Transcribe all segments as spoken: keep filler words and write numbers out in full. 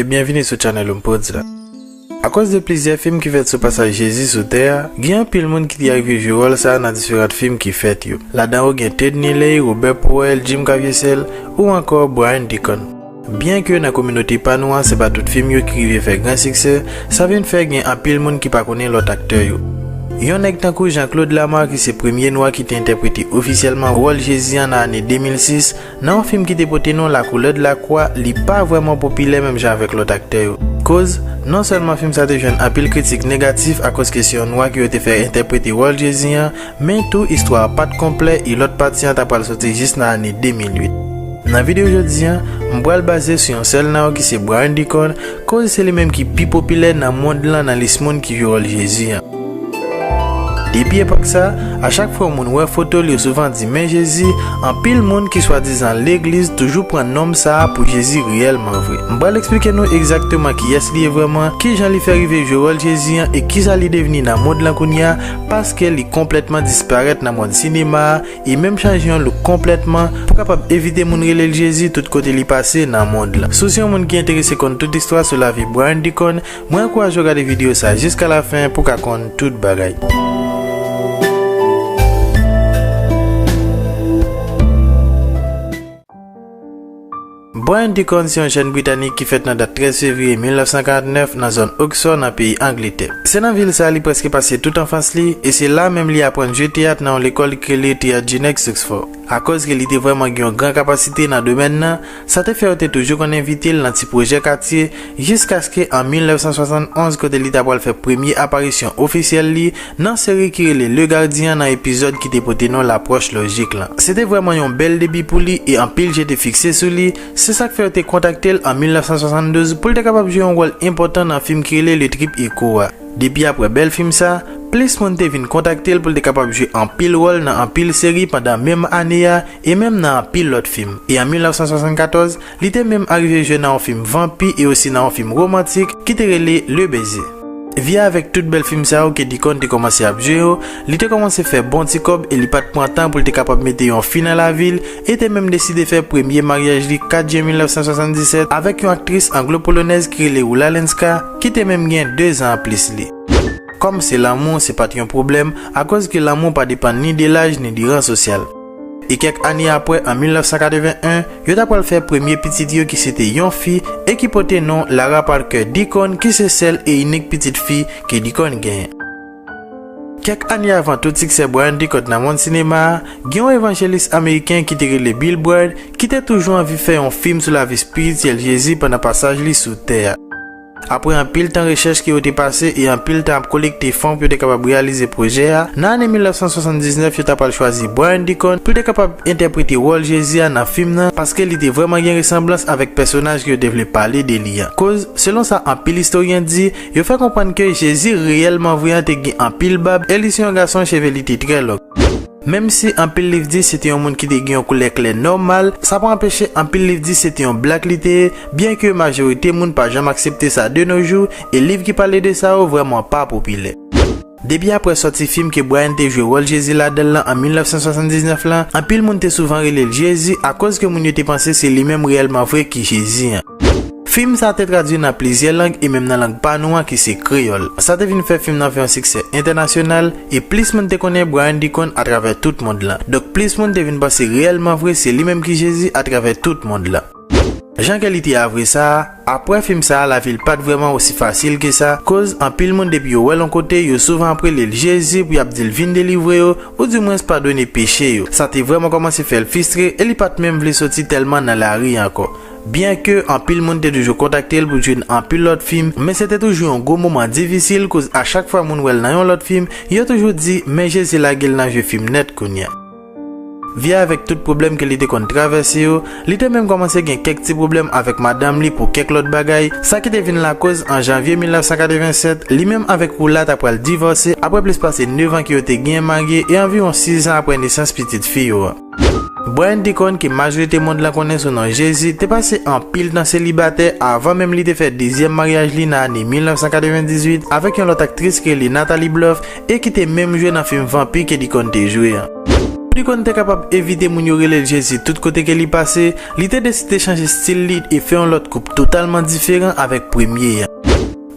E byenvini sou channel Umpods la. Akoz de plizyè fim ki fèt sou pasaj Jezi sou tè a, gen anpil moun ki te arive jwe wòl sa a nan diferan fim ki fèt yo. Ladan yo gen Ted Neely, Robert Powell, Jim Caviezel ou ankò Brian Deacon. Byenke nan kominote pa nou an se pa tout fim yo ki rive fè gran siksè, sa vin fè gen anpil moun ki pa konnen lòt aktè yo. Yon nèg tankou Jean-Claude Lamarre ki se premye nwa ki te entèprete ofisyèlman wòl Jezi an nan ane de mil sis, nan yon fim ki te pote non La Couleur de la Croix, li pa vrèman popilè menm jan avèk lòt aktè yo. Koz, non sèlman fim sa te jwenn anpil kritik negatif akoz ke se yon nwa ke yo te fè entèprete wòl Jezi an, men tou istwa a pa t konplè e lòt pati an ta pral soti jis nan ane de mil uit. Nan videyo jodi an, m pral baze sou yon sèl nan yo ki se Brian Deacon, koz se li menm ki pi popilè nan mond lan nan lis moun ki jwe wòl Jezi an. Depi epòk sa, a chak fwa yon moun wè foto l, yo souvan di men Jezi, anpil moun ki swadizan legliz toujou pran nonm sa a pou Jezi reyèlman vre. M pral eksplike nou egzakteman kiyès li ye vrèman, kijan li fè rive jwe wòl Jezi an e kisa li devni nan mond lan kounye a, paske li konplètman disparèt nan mond sinema a e menm chanje yon look konplètman pou kapab evite moun rele l Jezi tout kote li pase nan mond lan. Si w se yon moun ki enterese konn tout istwa sou lavi Brian Deacon, mwen ankouraje w gade videyo sa a jiska lafen pou w ka konn tout bagay. Brian Deacon se yon jèn Britanik ki fèt nan dat trèz fevriye mil nèf san karant nèf nan zòn Oxford nan peyi Angletè. Se nan vil sa a li prèske pase tout anfans li, e se la menm li aprann jwe teyat nan yon lekòl ki rele Theatre Genk Oxford. Akoz ke li te vrèman gen yon gran kapasite nan domèn nan, sa te fè yo te toujou konn envite l nan ti pwojè katye, jiskaske an mil nèf san swasann onz kote li ta pral fè premye aparisyon ofisyèl li nan seri ki rele Le Gardien an nan epizòd ki te pote non Lapwòch Lojik lan. Se te vrèman yon bèl debi pou li e anpil je te fikse sou li, se sa k fè yo te kontakte l an mil nèf san swasanndouz pou l te kapab jwe yon wòl enpòtan nan fim ki rele Le Trip Echo a. Depi aprè bèl fim sa, plis moun te vin kontakte l pou l te kapab jwe anpil wòl nan anpil seri pandan menm ane a e menm nan anpil lòt fim. E an mil nèf san swasannkatòz, li te menm arive jwe nan yon fim vanpi e osi nan yon fim womantik ki te rele Le Baiser. Via avèk tout bèl fim sa yo ke Deacon te kòmanse ap jwe yo, li te kòmanse fè bon ti kòb e li pa t pran tan pou l te kapab mete yon fi nan lavi l e te menm deside fè premye maryaj li kat jen mil nèf san swasanndisèt avèk yon aktris anglo-polonèz ki rele Rula Lenska, ki te menm gen de zan anplis li. Kòm se lanmou, se pa t yon pwoblèm, akoz ke lanmou pa depann ni de laj ni de ran sosyal. E kèk ane aprè, an mil nèf san katreven en, yo ta pral fè premye pitit yo ki se te yon fi e ki pote non Lara Parker Deacon, ki se sèl e inik pitit fi ke Deacon genyen. Kèk ane avan tout siksè Brian Deacon nan mond sinema a, gen yon evanjelis ameriken ki te rele Bill Bright, ki te toujou anvi fè yon fim sou lavi espirityèl Jezi pandan pasaj li sou tè a. Aprè anpil tan rechèch ke yo te pase e anpil tan ap kolekte fon pou yo te kapab reyalize pwojè a, nan ane mil nèf san swasanndiznèf yo ta pral chwazi Brian Deacon pou l te kapab entèprete wòl Jezi a nan fim nan, paske li te vrèman gen resanblans avèk pèsonaj ke yo te vle pale de li an. Koz, selon sa anpil istoryen di, yo fè konprann ke Jezi reyèlman vre an te gen anpil bab e li se yon gason cheve li te trè lòg. Menm si anpil liv di se te yon moun ki te gen yon koulè klè nòmal, sa pa anpeche anpil liv di se te yon blak li te ye, byenke majorite moun pa janm aksepte sa de nos jours, e liv ki pale de sa yo vrèman pa popilè. Depi aprè sòti fim ke Brian te jwe wòl Jezi ladan l lan an mil nèf san swasanndiznèf lan, anpil moun te souvan rele l Jezi akoz ke moun yo te panse se li menm reyèlman vre ki Jezi an. Fim sa a te tradui nan plizyè lang e menm nan lang pa nou an ki se kreyòl. Sa te vin fè fim nan fè yon siksè entènasyonal e plis moun te konnen Brian Deacon atravè tout mond lan. Donk plis moun te vin panse reyèlman vre se li menm ki Jezi atravè tout mond lan. Jan ke li te a vre sa a, aprè fim sa a lavi l pa t vrèman osi fasil ke sa, koz anpil moun depi yo wè l yon kote, yo souvan ap rele l Jezi pou y ap di l vin delivre yo, oudimwens padone peche yo. Sa te vrèman kòmanse fè l fristre e li pa t menm vle soti tèlman nan lari ankò. Byenke anpil moun te toujou kontakte l pou jwe nan anpil lòt fim, men se te toujou yon gwo moman difisil koz a chak fwa moun wè l nan yon lòt fim, yo toujou di men Jezi lage l nan jwe fim nèt kounye a. Via avèk tout pwoblèm ke li te konn travèse yo, li te menm kòmanse gen kèk ti pwoblèm avèk madanm li pou kèk lòt bagay, sa ki te vin lakoz an janvye mil nèf san katreven sèt, li menm avèk Rula ta pral divòse aprè plis pase nèf an ke yo te genyen marye e anviwon sis an aprè nesans pitit fi yo a. Brian Deacon, ke majorite mond lan konnen sou non Jezi, te pase anpil tan selibatè avan menm li te fè dezyèm maryaj li nan ane mil nèf san katreven dizuit avèk yon lòt aktris ki rele Natalie Bluff e ki te menm jwe nan fim vanpi ke Deacon te jwe an. Pou Deacon te kapab evite moun yo rele l Jezi tout kote ke li pase, li te deside chanje stil li e fè yon lòt koup totalman diferan avèk premye an.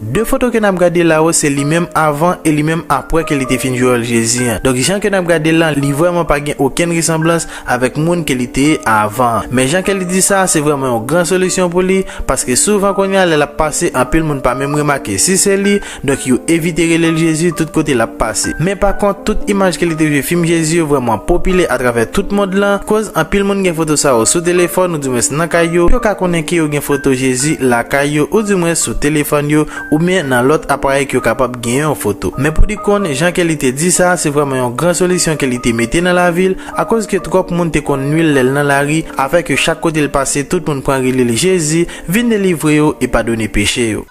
De foto ke n ap gade la yo, se li menm avan e li menm apre ke li te fin jwe wòl Jezi an. Donk, jan ke n ap gade l lan, li vrèman pa gen okenn resanblans avèk moun ke li te ye avan an. Men jan ke li di sa, se vrèman yon gran solisyon pou li, paske souvan kounye a, lè l ap pase, anpil moun pa menm remake si se li, donk yo evite rele l Jezi tout kote l ap pase. Men pa kont, tout imaj ke li te jwe fim Jezi yo vrèman popilè atravè tout mond lan, koz anpil moun gen foto sa yo sou telefòn, oudimwens nan kay yo, pou yo ka konnen ke yo gen foto Jezi lakay yo, oudimwens sou telefòn yo, oubyen nan lòt aparèy ke yo kapab genyen yon foto. Men pou Deacon, jan ke li te di sa, se vrèman yon gran solisyon ke li te mete nan lavi l, akoz ke twòp moun te konn nwi l lè l nan lari, afè ke chak kote l pase, tout moun pran rele l Jezi, vin delivre yo e padone peche yo.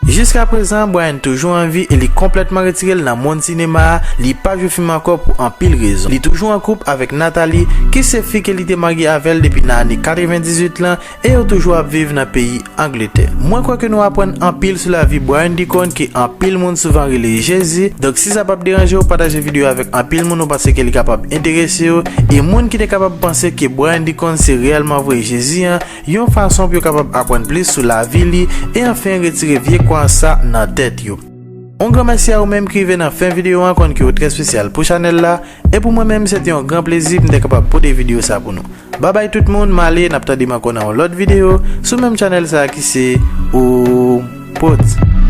Jiskaprezan, Brian toujou an vi e li konplètman retire l nan mond sinema a, li pa jwe fim ankò pou anpil rezon. Li toujou an koup avèk Natalie, ki se fi ke li te marye avè l depi nan ane katrevendizuit lan, e yo toujou ap viv nan peyi Angletè. Mwen kwè ke nou aprann anpil sou lavi Brian Deacon ke anpil moun souvan rele Jezi. Donk, si sa p ap deranje w, pataje videyo avèk anpil moun ou panse ke li kapab enterese yo. E moun ki te kapab panse ke Brian Deacon se reyèlman vre Jezi an, yon fason pou yo kapab aprann plis sou lavi li, e anfen retire vye kwayans sa nan tèt yo. On gran mèsi a ou menm ki rive nan fen videyo an, konn ke w trè espesyal pou chanèl la, e pou mwen menm se te yon gran plezi pou m te kapab pote videyo sa pou nou. Babay tout moun, m ale, n ap tande m ankò nan yon lòt videyo sou menm chanèl sa ki se Ou Poti.